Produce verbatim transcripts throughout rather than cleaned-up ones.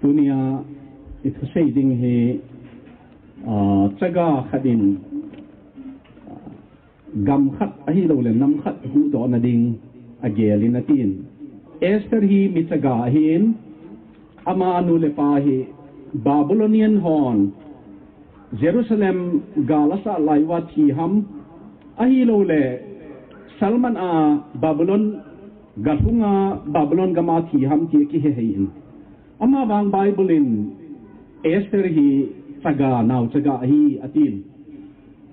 Tunia i thusei ding hi, ah, chaga khat in, ah, gam khat ahilou le nam khat huhdoh na ding a gel in atin. Esther hi mi chaga ahin, ama nu le pa hi Babylonian hon Jerusalem gal asah lai uva thi ham, ahilou le Salman a Babylon galhunga Babylon gam a thi ham ti kihe hei in. Ama vang Bible in Esther hi chaga, nao chaga ahi atin.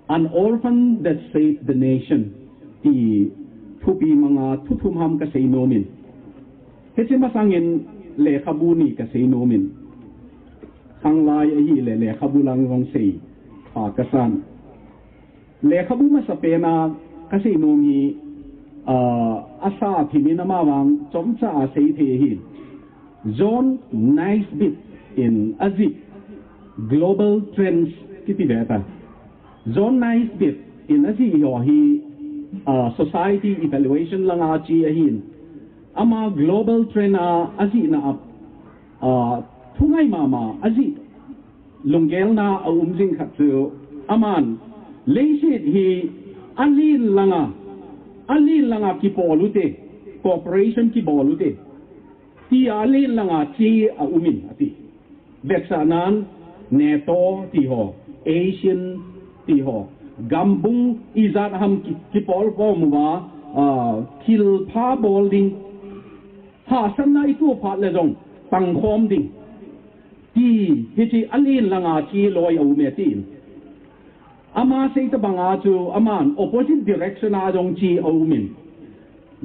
An orphan that saved the nation ti thupi manga thu thum ham kasei nom in. Hiche masang in lekhabu ni kasei nom in. Khanglai ahile lekhabu lang jong sei pha kasan. Lekhabu masapen a kasei nom hi, ah, asa thim in ama vang chomcha a sei thei ahi. John Naisbitt in ajih Global Trends kiti ve ta. John Naisbitt in ajih ho hi, ah, society evaluation langa che ahin. Ama global trend a ajihna a, ah, thungai mama ajih lunggelna a um jing khat chu aman leiset hi alen langa, alen langa kibol u te, cooperation kibol u te, ti alen langa che a um in ati. Vetsahnan NATO ti ho, ASEAN ti ho, gambung ijat ham ki, kipol pom uva, ah, thilpha bol ding, hahsatna i tuh phat le jong pangkhom ding. Ti, hiche alen langa che loi a um e tin. Ama sei tabanga chu aman opposite direction a jong che a um in.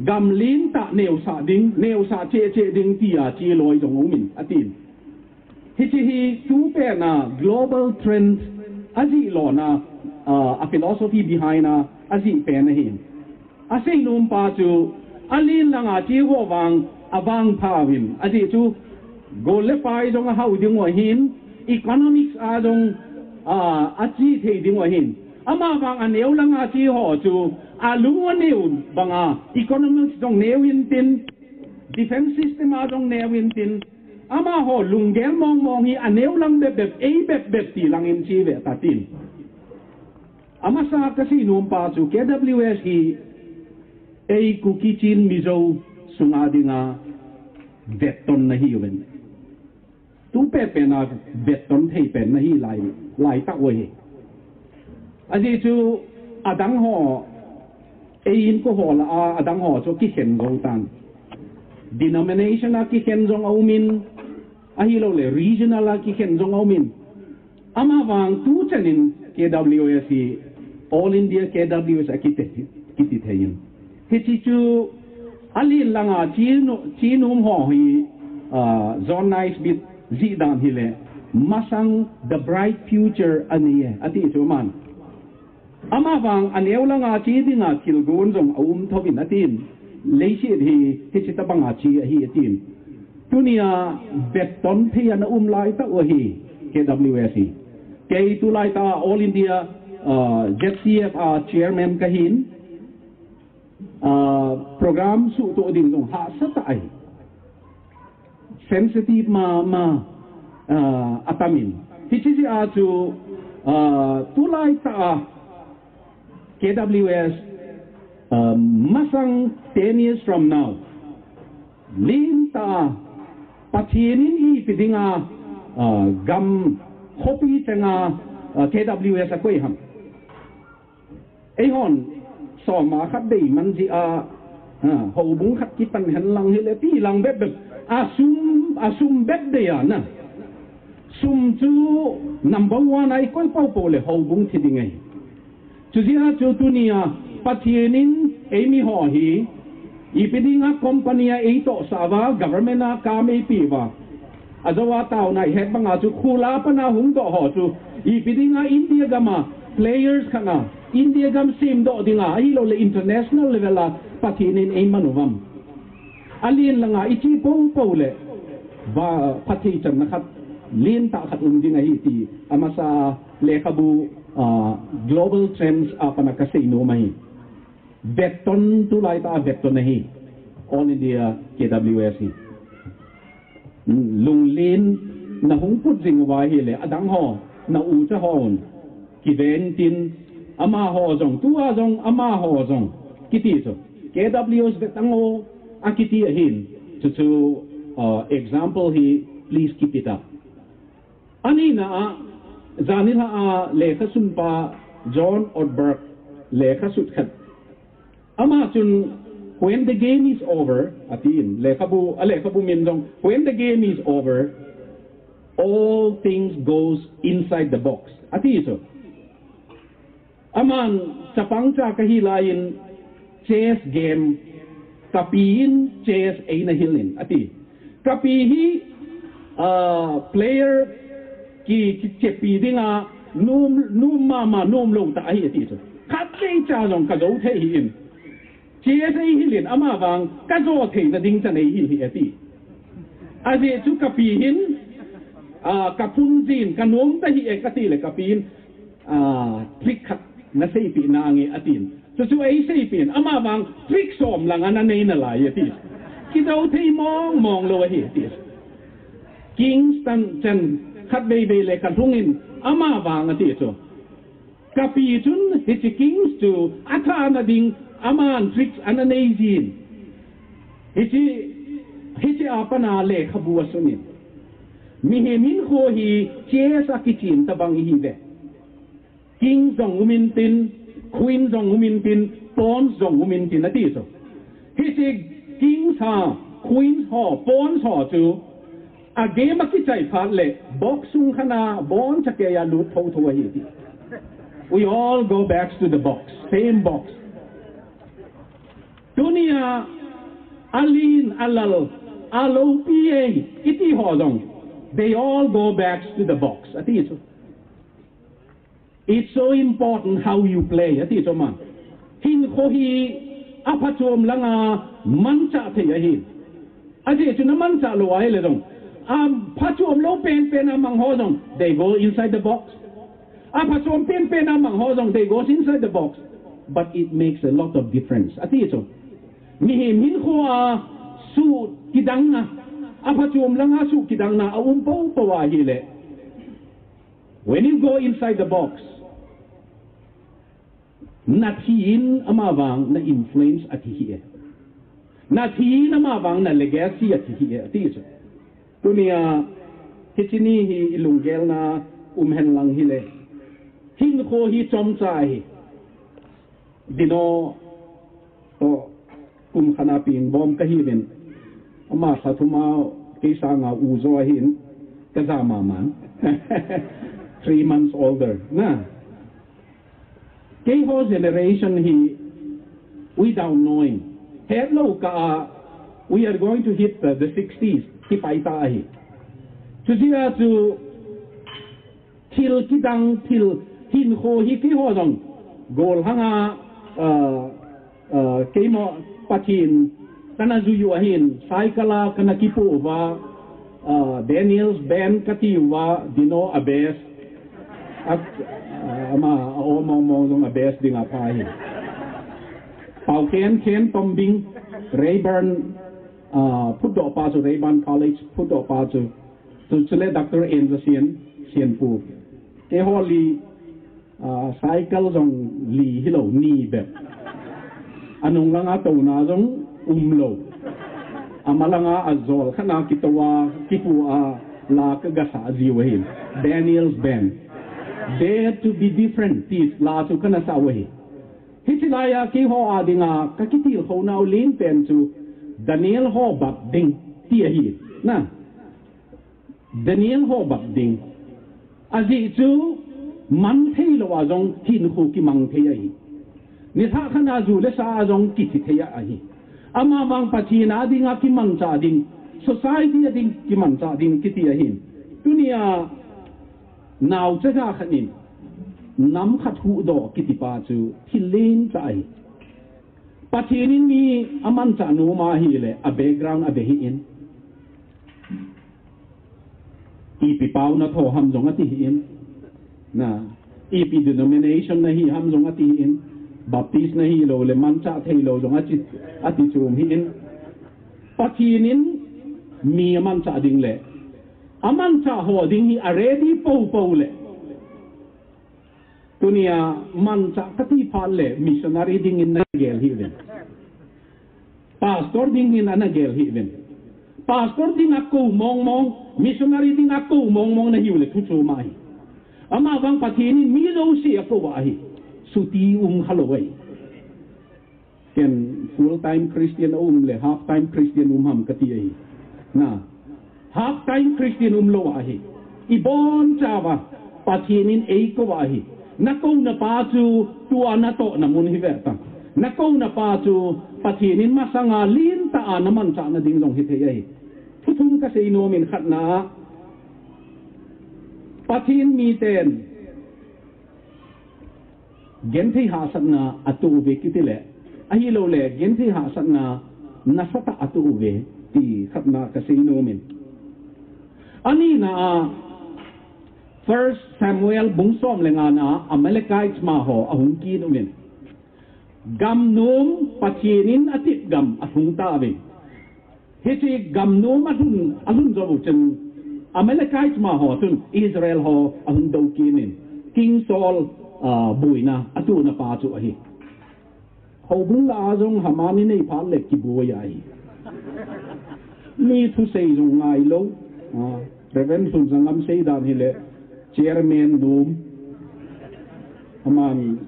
Gam lentah neosah ding, neosah cheh cheh ding tia che loi jong a um in, atin. Hiche hi tupen a global trend ajih lona, ah, a philosophy behind a ajih pen ahin. Asei nom pa chu, alen langa che ho vang, avangpha uvin. Ajeh chu, gold le pai jong ahao ding u ahin, economics a jong, ah, ache thei ding u ahin. Ama vang aneo langa che ho chu, alung aneo banga, economics jong neo intin, defense system a jong neo intin, amaho lunggel mong mong hi aneo lang bep bep, ei bep bep ti lang in che ve ta tin. Amasa kasei nom pa chu K W S hi ei Kuki Chin Mizo sunga dinga vetton na hi uvin. Tu pepen a vetton thei pen na hi lai, lai tah u ahi. Ajeh chu adang ho, ei inko ho lah a, adang ho chu kikhen jou tan. Denomination a kikhen jong a um in, ahilou le regional a kikhen jong a um in. Ama vang tuchan in K W S hi All India K W S akiti, kiti thei in. Hiche chu alen langa che no, che nom ho hi, ah, John Naisbitt jih dan hile, masang the bright future anei e, ati chu aman. Ama vang aneo langa che dinga thilgon jong a um thou vin atin. Leiset hi hiche tabanga che ahi atin. Tunia vetton thei ana um lai tah u ahi K W S hi. Kei tulai tah a All India, ah, Z C F a chairman kahin, ah, program suhtoh ding jong hahsa tah ahi. Sensitive mama, ah, atam in. Hiche jeh a chu, ah, tulai tah a K W S, ah, masang ten years from now, lentah a Pathen in ipi dinga, ah, gam khopi chenga, ah, K W S akoi ham. Eihon, soma khat dei man jeh a, ah, houbung khat kipan hen lang hile ti lang bep bep. Asum, asum bep dei a na. Sum chu number one a ikoi pou pou le houbung thi ding ahi. Chujeh a chu tunia Pathen in eimi ho hi, ipi dinga company a eitohsah uva, government a kam eipeh uva, ajou a taona ihet banga chu khul a pat a hungdoh ho chu, ipi dinga India gam a players khat a, India gam semdoh dinga, ahilou le international level a Pathen in eiman uvam. Alen langa iche pou pou le, va, phatthei channa khat, lentah khat um ding ahi ti, amasa lekhabu, ah, Global Trends a pat a kasei nom ahi. Vetton tulai tah a vetton ahi. All India K W S hi. Lunglen Na hung put jing uva ahile, adang ho, na ucha hon kiven tin, amaho jong, tua jong, amaho jong, kiti chu. K W S ve tang o, akiti ahin, chu chu, uh, example hi, please keep it up. Anina a, janila a, lekha sunpa John Ortberg, lekha sut khat. Ama chun, "When the game is over," atin, lekhabu, a lekhabu min jong, "When the game is over, all things goes inside the box," ati chu. Aman, chapang cha kahi laiyin, chess game, kapi in chess eina hil in, ati. Kapi hi, ah, player ki, kichepi dinga, nom, nom mama, nom lou ta ahi ati chu. Khatvei cha jong kajo thei hi in. Chess eihil in, amavang kajo theina ding chan eihi hi ati. Ajeh chu kapi hin, ah, kaphun jin, kanom ta hi e kati le kapi hin, ah, trick khat naseipeh nange atin. Chuchu eiseipeh in, amavang trick som lang ana nei nalai ati. Kijo thei mong mong lou ahi ati. Kings tan chan khatvei vei le kalhung in, amavang ati chu. Kapi chun hiche Kings chu athana ding aman tricks ana nei jin. Hiche, hiche a pat a lekhabu asun in. Mihem hinkho hi chess a kichen tabang ihi ve. King jong um intin, queen jong um intin, pawns jong um intin ati chu. Hiche Kings ho, queens ho, pawns ho chu a game a kichai phat le, box sung khat a boncha keiya lut thotho ahi ati. We all go back to the box, same box. Tunia, alen, alal, aloupi e, iti ho jong, they all go back to the box ati chu. It's so important how you play, ati chu aman. Hinkho hi aphachom langa manchah thei ahi. Ajeh chu namanchah lou ahile jong, aphachom lou penpen a mang ho jong, they go inside the box. Aphachom penpen a mang ho jong, they go inside the box. But it makes a lot of difference, ati chu. Mihem hinkho a sukidang na, aphachom langa sukidang na aum poupou ahile, when you go inside the box, nathi in amavang na influence athi hi e. Nathi in amavang na legacy athi hi e, ati chu. Tunia, hiche ni hi ilunggelna um hen lang hile. Hinkho hi chomcha ahi. Dino toh kum khat a peng bom kahiuvin. Ama lha thum a kei sanga u jo ahin, kaja mama. Three months older, na. Keiho generation hi, without knowing, hetlou kah a, we are going to hit the, the sixties, kipai ta ahi. Chujeh a chu, thil kidang, thil hinkho hi keiho jong gollhang a, ah, ah, keima Pathen kana jui u ahin, cycle a kana kipoh uva, ah, Daniel's Band kati uva, Dino a best. A, ah, ama a o mong mong jong a best ding a pha hi. Pau Khenkhen Tombing, Rayburn, ah, phutdoh pa chu, Rayburn College phutdoh pa chu. Chu, chule Doctor Enjasian, Sianpu. Keiho li, ah, cycle jong li hilou, ni bep. Anung langa touna jong umlou. Ama langa ajol khat a kitou a, kipoh a, la kaga sah jiu ahin. Daniel's Band. Dare to be different, ti la chu kana sah u ahi. Hiche laiya keiho a dinga kakitilkhou nau lenpen chu Daniel ho bep ding ti ahi. Na. Daniel ho bep ding. Ajeh chu, man theilou a jong hinkho kimang thei ahi. Nilhah khat a ju le sa a jong kithi thei ahi. Amavang Pathen a dinga kimanchah ding, society a ding kimanchah ding kiti ahin. Tunia, naochaga khat in, nam khat huhdoh kiti pa chu thil lenchah ahi. Pathen in mi amanchah nom ahile, a background ave hih in. Ipi pao natho ham jong ati hih in. Na, ipi denomination nahi ham jong ati hih in. Baptist nahilou le manchah theilou jong ati, ati chom hih in. Pathen in mi amanchah ding le, Amanchah ho ding hi a ready popo le. Tunia manchah kati phat le missionary dingin nagel hih uvin. Pastor dingin anagel hih uvin. Pastor ding akou mongmong, missionary ding akou mongmong nahiu le thuchom ahi. Amavang Pathen in mi jouse akou ahi. Suti um khalou ahi. Ken full time Christian aum le half time Christian um ham kati ahi. Na, half time Christian umlou ahi. Ibonchauva Pathen in eikou ahi. Nakouna pa chu tua natohna mun hi ve ta. Nakouna pa chu Pathen in masanga lentah a namanchahna ding jong hithei ahi. Thuthum kasei nomin, khatna a, Pathen miten genthei hahsatna atoh uve kiti le, ahilouleh genthei hahsatna nasatah atoh uve ti khatna kasei nomin. Anina a, First Samuel bung som le ngana a, Amalekites amaho ahung kit uvin. Gamnom, Pathen in atep gam ahung tauvin. Hiche gamnom alhun, alhun jou chun Amalekite amaho chun Israel ho ahung doukit in, King Saul, ah, boina atona pa chu ahi. Houbung lah a jong Haman inei phat le kiboi ahi. Mi thusei jong ngailou. Ah, Reverend Lhunzangam seidan hile, chairman nom. Aman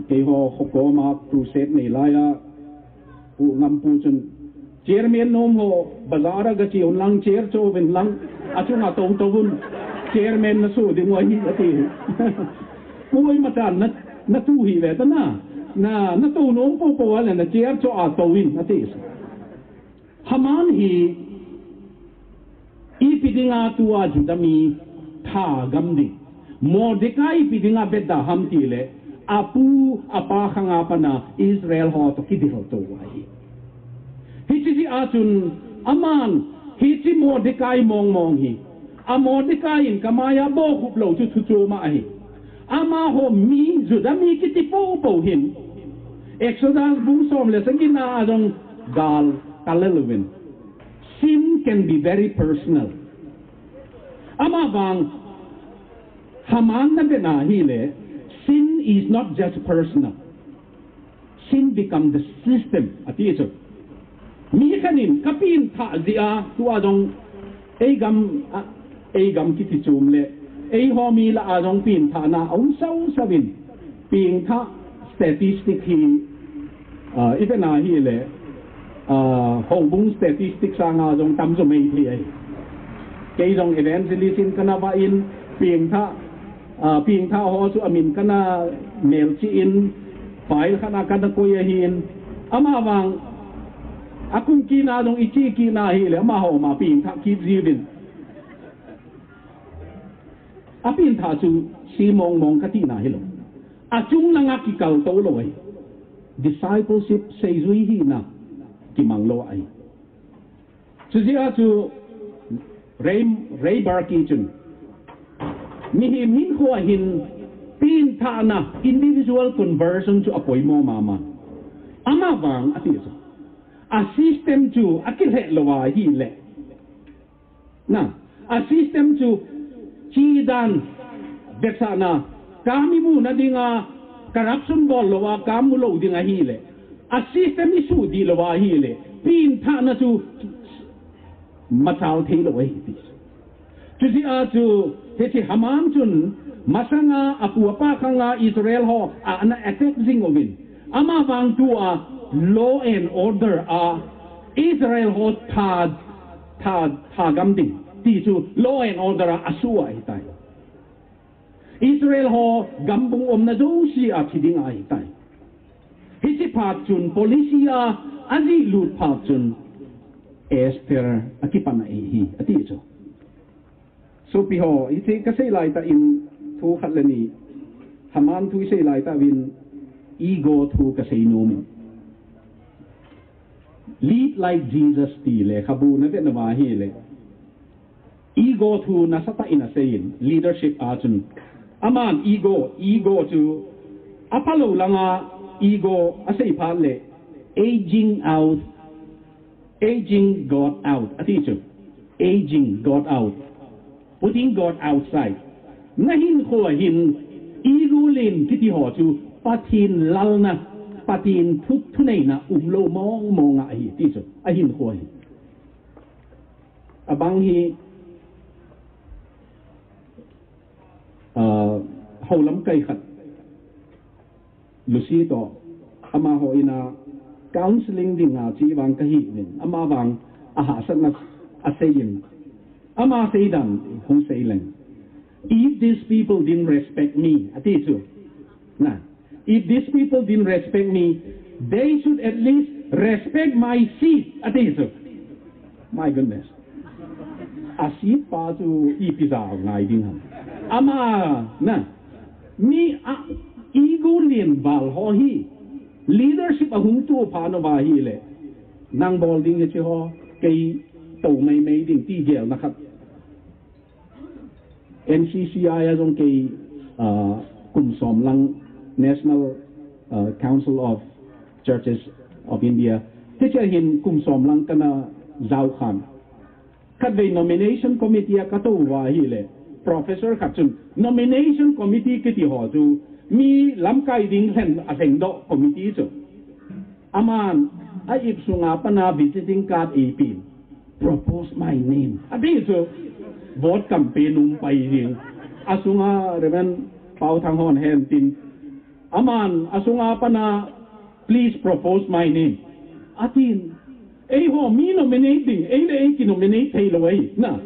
keiho khokoma crusade nei laiya, U Ngampu chun, chairman nom ho, bazar a gache un lang, chair cho uvin lang, achunga tou tou un, chairman naso ding u ahi, ati. Koima chan na, natu hi ve ta na, na, natou nom popo a le na chair cho a tou in, ati. Haman hi, ipi dinga tua Juda mi thagam ding. Mordecai ipi dinga vetda ham tile, apu, apa khanga pat a Israel ho toh kidel tou ahi. Hiche jeh a chun, aman, hiche Mordecai mong mong hi, a Mordecai in kamaiya bohkhup lou chu thuchom ahi. Amaho mi, Juda mi kiti popo hin, Exodus bung som le sagi na a jong gal kalel uvin. Sin can be very personal. Amavang, Haman na vena hile, sin is not just personal. Sin become the system, ati chu. Mi khat in kapengthah jeh a, tua jong, eigam, a, eigam kiti chom le, eiho mi lah a jong pengthahna aum sao sao in, pengthah statistic hi, ah, ivena hile, ah, houbung statistic sanga jong tamjo mai thei ahi. Kei jong evangelist in kana vah in, pengthah, ah, pengthah ho chu amin kana melchih in, file khat a kana koi ahin, amavang, akung kit na jong iche kit na hile, amaho ma pengthah kit jiuvin. Apengthah chu se mong mong kati na hilou. Achung langa kikal tou lou ahi. Discipleship seijui hina kimang lou ahi. Chujeh a chu Ray, Ray Barke chun, mihem hinkho a hin pengthahna, individual conversion chu apoimo mama. Amavang ati chu, a system chu akilheh lou ahile, na, a system chu chedan, vetsahna, kam imuna dinga, corruption bol louva kam mu lou ding ahile, a system isuhdih louva ahile, pengthahna chu machal thei lou ahi ti. Chujeh a chu, hiche Haman chun, masanga apu apa khanga Israel ho a ana attack jing uvin. Amavang tua law and order a Israel ho tha, tha, thagam ding ti chu law and order a asu ahitai. Israel ho gambung umna jouse a thi ding ahitai. Hiche phat chun policy a ajihlut phat chun Esther akipan ahi, ati chu. Sopi ho, hiche kasei laitah in thu khat le ni, Haman thu isei laitah uvin ego thu kasei nom in. Lead like Jesus ti lekhabu na vet nauva ahile, ego thu nasatah in asei in, leadership a chun. Aman ego, ego chu aphalou langa ego asei phat le, aging out, aging got out, ati chu. Aging got out. Putting God outside. Na hinkho a hin ego len kiti ho chu Pathen lalna, Pathen thu, thuneina umlou mong mong ahi ti chu. A hinkho a hin. Abang hi, ah, houlamkai khat Lucy toh, amaho in a counseling ding a che vang kahi in, ama vang ahahsatna asei in, ama seidan hung sei leng. "If these people didn't respect me," ati chu. Na, "if these people didn't respect me, they should at least respect my seat," ati chu. My goodness. A seat pa chu ipi ja ngai ding ham. Ama, na, mi a ego len val ho hi leadership a hung tu pha nau va hi le, nang bol ding hiche ho, kei tou mai mai ding ti gelna khat. N C C I a jong kei, ah, kum som lang, National, ah, Council of Churches of India. Hiche a hin kum som lang kana jao khan. Khatvei nomination committee a ka tou va hi le, professor khat chun nomination committee kiti ho chu mi lamkai ding lhen a lhengdoh committee chu. Aman a ip sunga pana visiting card eipeh in, "Propose my name," ati chu. Vote campaign um pai jing. A sunga Reverend Pau Thang hon hen tin, aman a sunga pana, "Please propose my name," atin. Eiho mi nominate ding, ei le ei ki nominate thei lou ahi, na.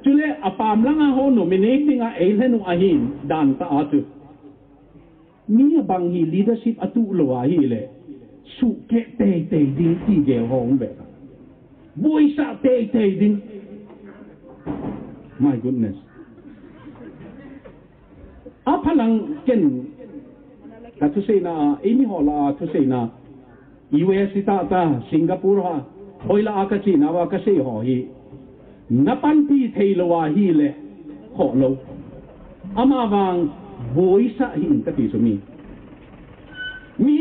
Chule apam langa ho nominate ding a ei lhen u ahin, dan tah a chu. Mi abang hi leadership a tu lou ahi le, sukeh tei tei ding ti gel ho um ve. Boisah tei tei ding. My goodness. A phalang ken ka thuseina, eimi ho lah a thuseina, U S hi tah tah, Singapore ha, hoilah a ka chena uva ka sei ho hi, na panpi thei lou ahi le, khoh lou. Ama vang, boisah hih in ka ti chu mi. Mi,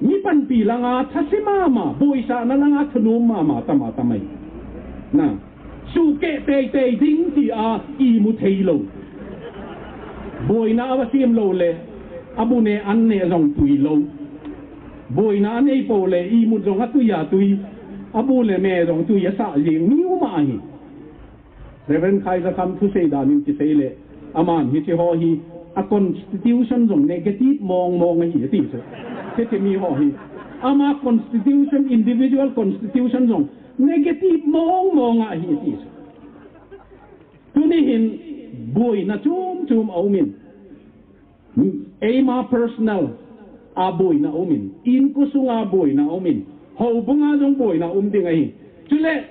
mi panpi langa thase mama, boisahna langa thanom mama, tam a tam ahi. Na, sukeh tei tei ding ti a imu thei lou. Boina a va sem lou le, a bu ne an ne jong tui lou. Boina a nei pou le, imut jong a tui a tui. A bu le me jong tui a sah jing mi um ahi. Reverend Khai Za Kham thusei dan in kisei le, aman hiche ho hi a constitution jong negative mong mong ahi ati chu. Hiche mi ho hi. Ama constitution, individual constitution jong negative mong mong ahi ati chu. Tuni hin boina chom chom a um in. Eima personal a boina um in, inko sunga boina um in, houbunga jong boina um ding ahi. Chule,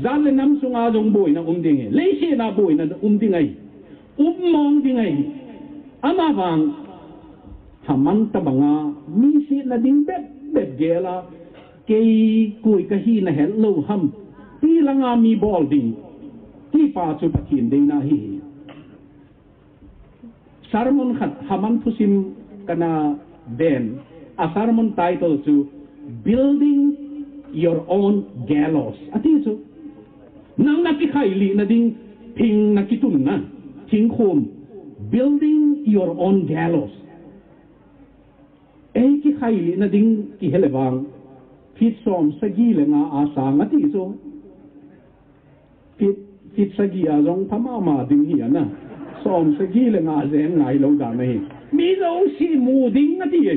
jat le nam sunga jong boina um ding ahi. Leiset a boina um ding ahi. Um mong ding ahi. Ama vang, Haman tabanga, mi setna ding bep bep gel a, kei koi kahi na het lou ham. Ti langa mi bol ding. Ti pa chu Pathen deina ahi. Sermon khat Haman thusim kana ven, a sermon title chu Building Your Own Gallows ati chu. Nang na kikhailih na ding thing na kitunna, thingkhom, building your own gallows. Ei kikhailih na ding kihe le vang, feet som sagi le nga a sang ati chu. Feet, feet sagi a jong pha mama ding hi ana. Som sagi le nga jeng ngai lou dan ahi. Mi jouse mu ding ati e.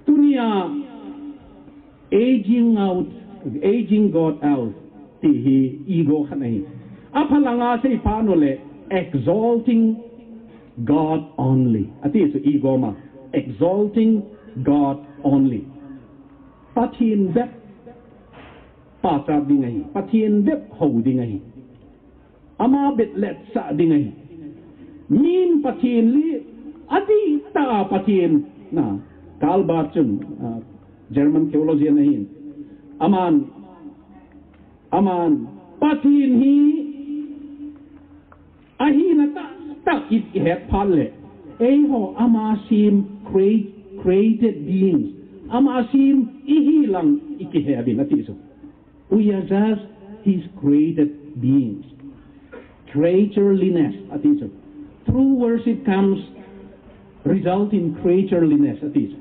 Tunia aging out, aging God out ti hi ego khat ahi. A phalanga sei pha nau le exalting God only. Ati chu ego ma. Exalting God only. Pathen bep pachat ding ahi, Pathen bep hou ding ahi. Ama bep letsah ding ahi. Min Pathen li, adih tah a Pathen, na, Karl Barth chun, ah, German theologian ahin. Aman, aman, Pathen hi, ahina tah tah i, i het phat le, eiho ama sem, create, created beings. Ama sem ihi lang i kihe uvin ati chu. We are just his created beings. Creatureliness ati chu. True worship comes result in creatureliness ati chu.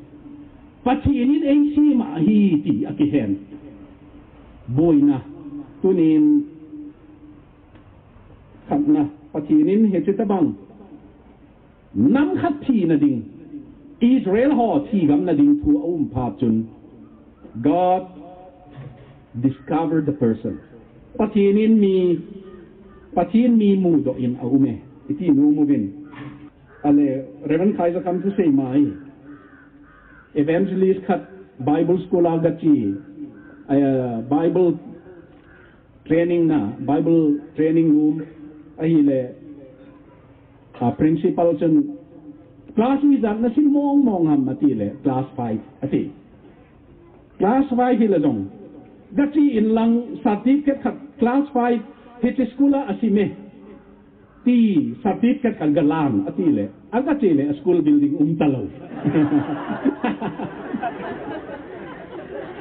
Pathen in eisem ahi ti akihen. Boina. Tunin khatna, Pathen in hiche tabang nam khat thina ding, Israel ho thi gamna ding thu aum phat chun, God discovered the person. Pathen in mi, Pathen mi mudoh in aume. Iti nom uvin. Ale, Reverend Khaija kam thusei mai. Evangelist khat Bible school a gache, eh, Bible training na, Bible training room ahile, a principal chun, "Class ijat nasim mong mong ham?" atile, "Class five," ati. "Class five hile jong, gache in lang certificate khat, 'Class five hiche school a asim e,' ti certificate khat galan," atile, agache le a school building um talou.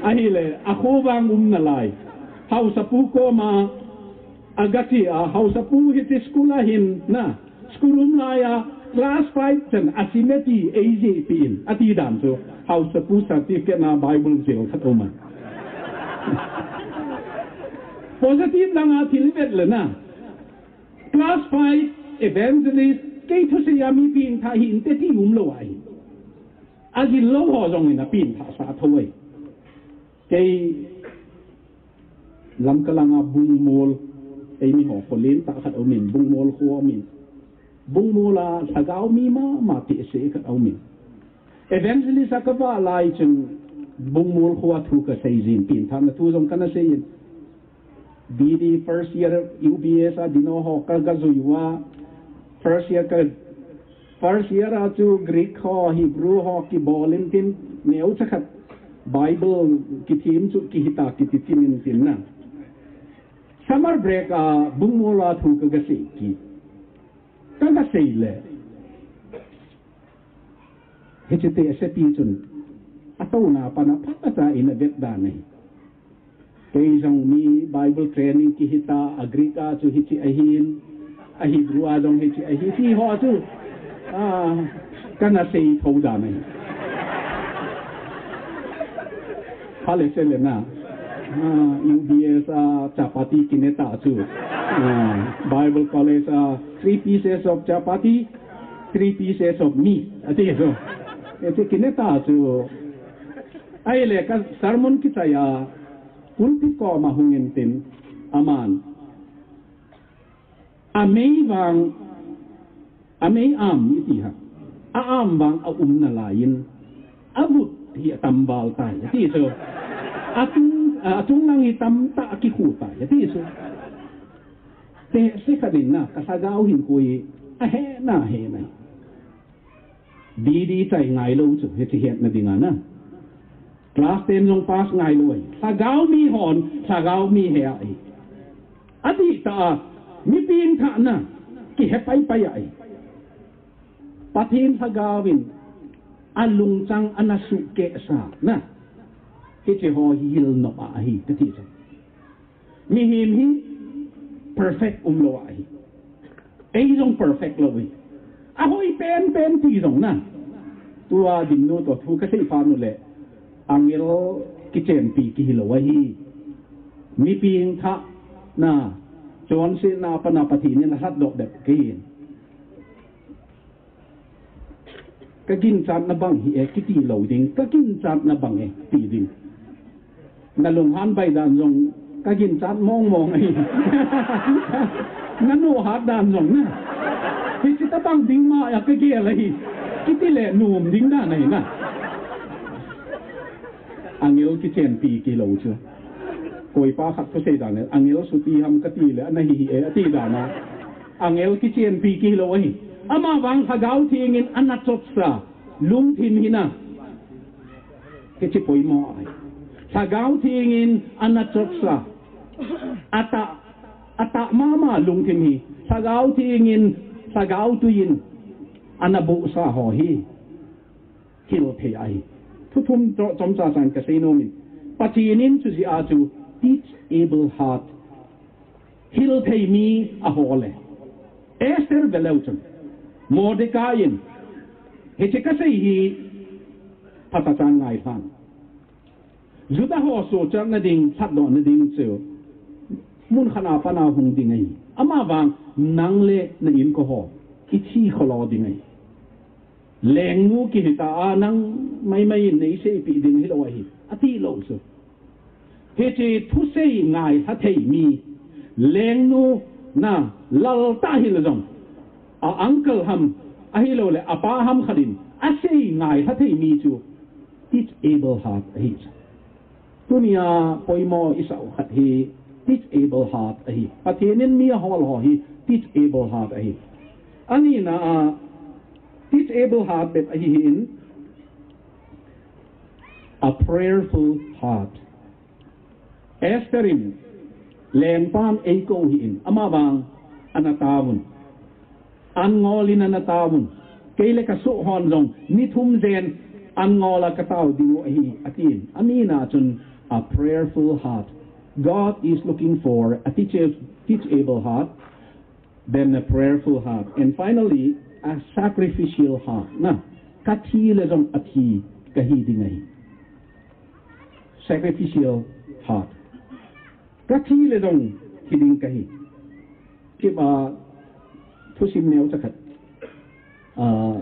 Ahile, akho vang um nalai. Haosapu koma agache a, "Haosapu, hiche school a hin na, school um laiya class five chan asim e ti eijih peh in," ati dan chu, Haosapu certificate na Bible jel khat um a. Positive langa thil vet le na. Class five evangelist, kei thusei a mi pengthah hinte ti umlou ahi. Agil lou ho jong in apengthah sah tho ahi. Kei Lamka langa Bungmol, eimi ho kho lentah khat aumin, Bungmol kho aumin. Bungmol a lhagao mi mama tehse khat aumin. Evangelist a kavah lai chun Bungmol kho a thu kasei jin, pengthahna thu jong kana sei in. B D first year U B S a dino ho ka, kajui uva. First year ka, first year a chu Greek ho, Hebrew ho kibol in tin, neocha khat Bible kithem chu kihita kiti tin in tin na. Summer break a Bungmol a thu kaga sei kit. Kaga sei le, hiche tehse pi chun atouna pana phatah in avet dan ahi. Kei jong mi Bible training kihita, a Greek a chu hiche ahin, a Hebrew a jong hiche ahi, ti ho chu, ah, kana sei tho dan ahi. Phale se le na. Ah, U B S a chapati kine ta chu. Ah, Bible College a three pieces of chapati, three pieces of meat. Ati chu. Ati kine ta chu. Ahile ka sermon kichai a, pulpit koma hung in tin, aman. Amei vang, amei am iti ha. A am vang aum nalaiyin, avut hi atam val tai, ati chu. Achung, achung lang hi tamtah akikhu tai, ati chu. Tehse khat in na, ka lhagao hinkho hi, ahe na, ahe na. B D chai ngailou chu, hiche hetna dinga na. Class ten jong pass ngailou ahi. Lhagao mi hon, lhagao mi he ahi. Adih tah a, mi pengthahna, kihe paipai ahi. Pathen lhagao in, alungchang ana suhkeh sa, na. Hiche ho hi hil nop ahi, kati chu. Mihem hi perfect umlou ahi. Ei jong perfect lou ahi. Ahoi penpen ti jong na. Tua Dimnu toh thu kasei phat u le. Angel kichenpi kihilou ahi. Mi pengthahna, chonsetna a pat a Pathen in alhatdoh bep kahi. Ka ginchatna bang hi e, kiti lou ding. Ka ginchatna bang e, ti ding. Na lunghan bai dan jong, ka ginchat mong mong ahi. Na nohat dan jong na. Hiche tabang ding ma a ka gel ahi. Kiti le nom ding dan ahi na. Angel kichenpi kihilou chu. Koipa khat thusei dan le, angel suti ham kati le, ana hi hi e, ati dan a. Angel kichenpi kihilou ahi. Ama vang Lhagao Theng in ana chotsa, lungthim hi na. Hiche poimo ahi. Lhagao Theng in ana chotsa. Atah, atah mama lungthim hi. Lhagao Theng in, Lhagao Tui in ana bohsa ho hi. Hil thei ahi. Thu thum cho-, chomcha chan kasei nom in. Pathen in chu jeh a chu teachable heart. Hil thei mi ahol e. Esther ve leu chun, Mordecai in, hiche kasei hi phatah chan ngailhan. Juda ho sohchatna ding, lhatdohna ding chu mun khat a pat a hung ding ahi. Amavang nang le na inko ho, ithi kholo ding ahi. Lengnu kihi ta a nang maimai in nei seipeh ding hilou ahi, ati lou chu. Hiche thusei ngailha thei mi, lengnu na lal tah hile jong, a uncle ham, ahilou le apa ham khat in asei ngailha thei mi chu teachable heart ahi chu. Tunia poimo isah u khat hi teachable heart ahi. Pathen in mi ahol ho hi teachable heart ahi. Anina a teachable heart bep ahi hin, a prayerful heart. Esther in lengpan eikou hi in, amavang ana taovun. An ngol in ana taovun. Kei le ka soh hon jong ni thum jen an ngol a ka tao diu ahi, atin. Anina chun a prayerful heart. God is looking for a teachable, teachable heart, then a prayerful heart, and finally a sacrificial heart. Na, ka thi le jong a thi ka hi ding ahi. Sacrificial heart. Ka thi le jong thi ding ka hi. Kei a thusim neo chakhat. Ah,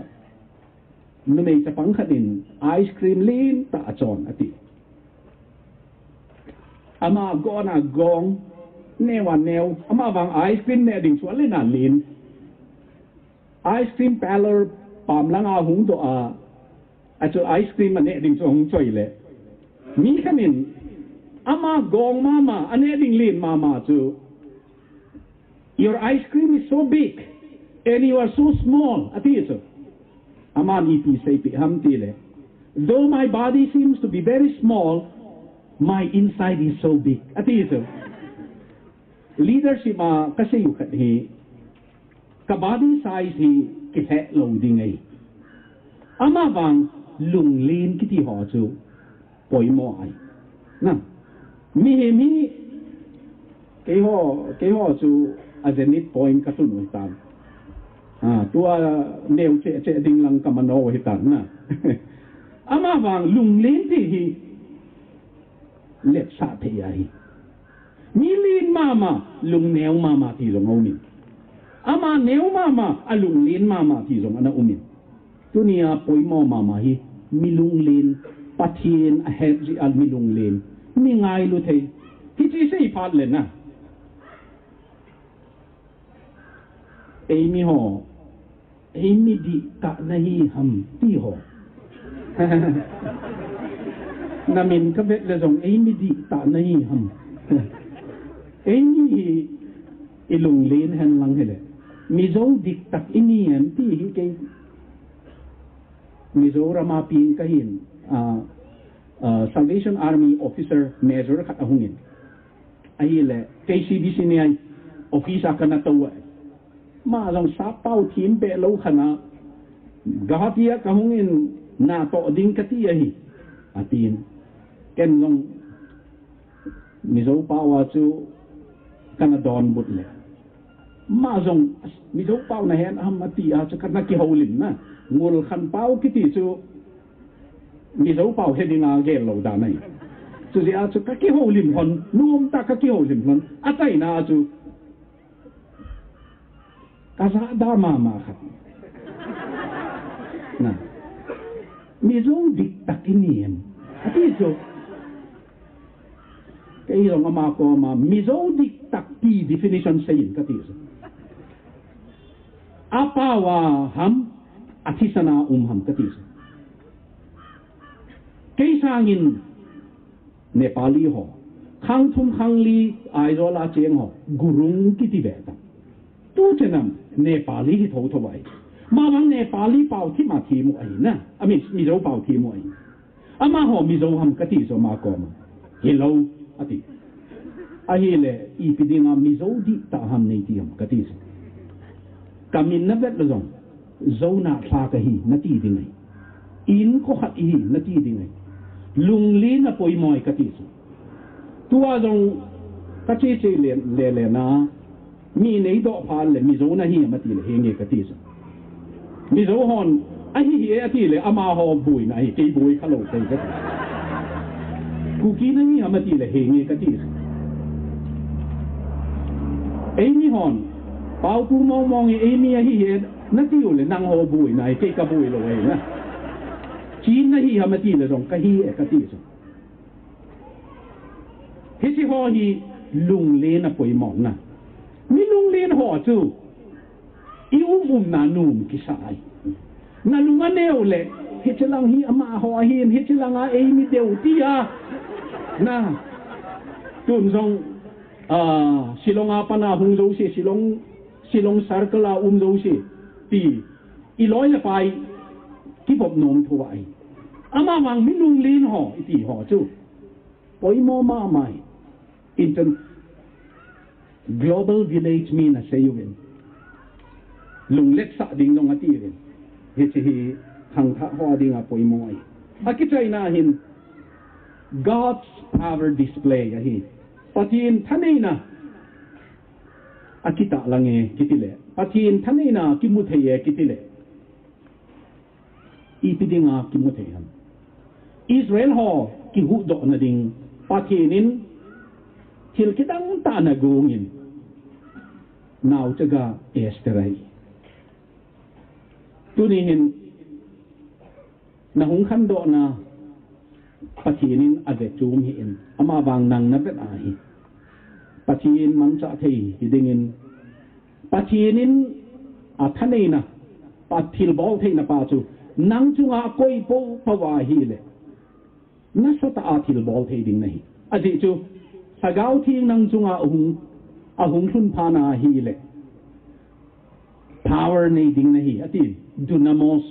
numei chapang khat in ice cream lentah achon ati. Ama gong a gong, neo a neo, amavang ice cream neh ding chu alen alen. Ice cream parlor pam langa hung doh a, achu ice cream aneh ding chu hung choi le. Mi khat in, ama gong mama, aneh ding len mama chu, "Your ice cream is so big and you are so small," ati chu. Aman ipi seipeh ham tile, "Though my body seems to be very small, my inside is so big," ati chu. Leadership a kasei u khat hi, ka body size hi kilheh lou ding ahi. Amavang lunglen kiti ho chu poimo ahi. Na, mihem hi, keiho, keiho chu a Zenith point ka tun u hitan. Ah, tua neo cheh cheh ding lang ka mano u hitan na. Amavang lunglen ti hi letsah thei ahi. Mi len mama, lungneo mama ti jong aumin. Ama neo mama, a lunglen mama ti jong ana umin. Tunia poimo mama hi mi lunglen, Pathen ahet jeh a mi lunglen, mi ngailu thei. Hiche sei phat le na, eimi ho, "Eimi dihtah nahi ham?" ti ho. Na min ka vet le jong, "Eimi dihtah nahi ham?" Eimi hi i lunglen hen lang hile, Mizo dihtah i ni em ti hi kei. Mizoram a peng ka hin, ah, ah, Salvation Army officer major khat ahung in. Ahile, K C B C ni ai office a kana tou a. Ama jong sap pao thim be lou khat a, Guwahati a ka hung in na toh ding ka ti ahi, atin. Ken jong Mizo pao a chu kana donbut le. Ama jong, "Mizo pao na hen ham?" ati a chu kana kihoulim na. Ngulkhan pao kiti chu Mizo pao he dinga gel lou dan ahi. Chujeh a chu ka kihoulim lhon, nom tah a ka kihoulim lhon. Achaina a chu ka jahda mama khat. Na. "Mizo dihtah i ni em?" ati chu. Kei jong ama koma, "Mizo dihtah ti definition seiyin," kati chu. "Apao a ham, athisan a um ham?" kati chu. Kei sangin Nepali ho, khang thum khang li Aizawl a cheng ho, gurung kiti ve ta. Tu chan a Nepali hi thotho ahi. Amavang Nepali pao thim a thim u ahi na. Ami, Mizo pao thim u ahi. Amaho Mizo ham kati chu ama koma. "Hilou," ati. Ahile, "Ipi dinga Mizo dihtah ham neiti ham?" kati chu. "Ka min na vet le jong, Zo nalha kahi," nati ding ahi. "Inko khat ihi," nati ding ahi. "Lunglen a poimo e," kati chu. Tua jong ka che che le, le, le na. Mi neidoh phat le, Mizo nahi ham ati le, henge kati chu. Mizo hon, ahi hi e ati le, amaho boina ahi, kei boi khalou kei kati. Kuki nahi ham ati le, henge kati chu. Eimi hon, Paopu mongmong hi eimi ahi hi e, natiu le, nangho boina ahi, kei kaboi lou ahi na. Chin nahi ham ati le, jong kahi e kati chu. Hiche ho hi lunglen a poimo na. Mi lunglen ho chu i um umna nom kisa ahi. Na lung aneo le, hiche lang hi amaho ahin, hiche lang a eimi deu tia. Na, tun jong, ah, Shillong a pat a hung jouse, Shillong, Shillong circle a um jouse, ti, i loi le pai, kibop nom thou ahi. Amavang mi lunglen ho, iti ho chu. Poimo mama ahi. Inter-, global village mi nasei uvin. Lungletsah ding jong ati uvin. Hiche hi khangthah ho dinga poimo ahi. Akichaina hin God's power display ahi. Pathen thaneina akitahlang e kiti le. Pathen thaneina kimu thei e kiti le. Ipi dinga kimu thei ham. Israel ho kihuhdohna ding Pathen in thil kidang tah ana gongin naochaga Esther ahi. Tuni hin nahung khandohna Pathen in ave chom hih in, amavang nang navet ahi. Pathen manchah thei hidingin, Pathen in athaneina, pa thilbol theina pa chu, nang chunga akoi popo ahile, nasatah a thilbol thei ding nahi. Ajeh chu, Lhagao Theng nang chunga ahung, ahung lhun phat na ahile, power nei ding nahi, ati. Dunamos,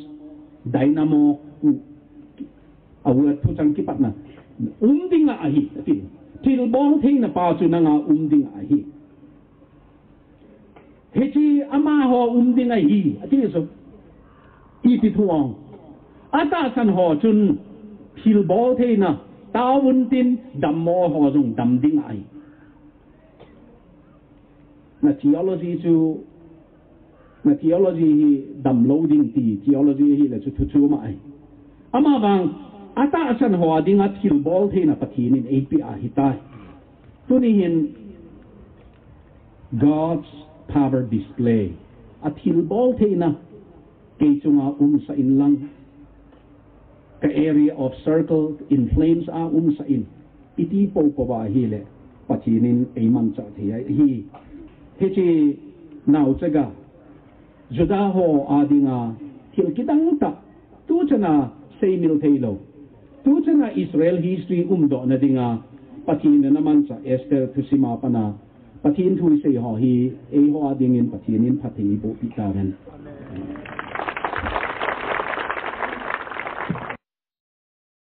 dynamo, a word thuchang kipatna. Um ding ahi, ati. Thilbol theina pa chu nanga um ding ahi. Hiche amaho um ding ahi, ati chu. Ipi thu ham. Atahsan ho chun thilbol theina, taovun tin dammo ho jong dam ding ahi. Na theology chu, na theology hi damlou ding ti theology ahile chu thu chom ahi. Amavang, atahsan ho dinga thilbol theina Pathen in eipeh ahitai. Tuni hin God's power display. Athilbol theina kei chunga umsah in lang, ka area of circle influence a umsah in, iti popo ahile, Pathen in eimanchah thei ahi. Hiche naochaga, Juda ho a dinga, thil kidang tah, tuchana seimil theilou. Tuchana Israel history umdohna dinga, Pathen in amanchah Esther thusim a pat a, Pathen thu isei ho hi, eiho a dingin Pathen in phatthei eiboh peh tahen.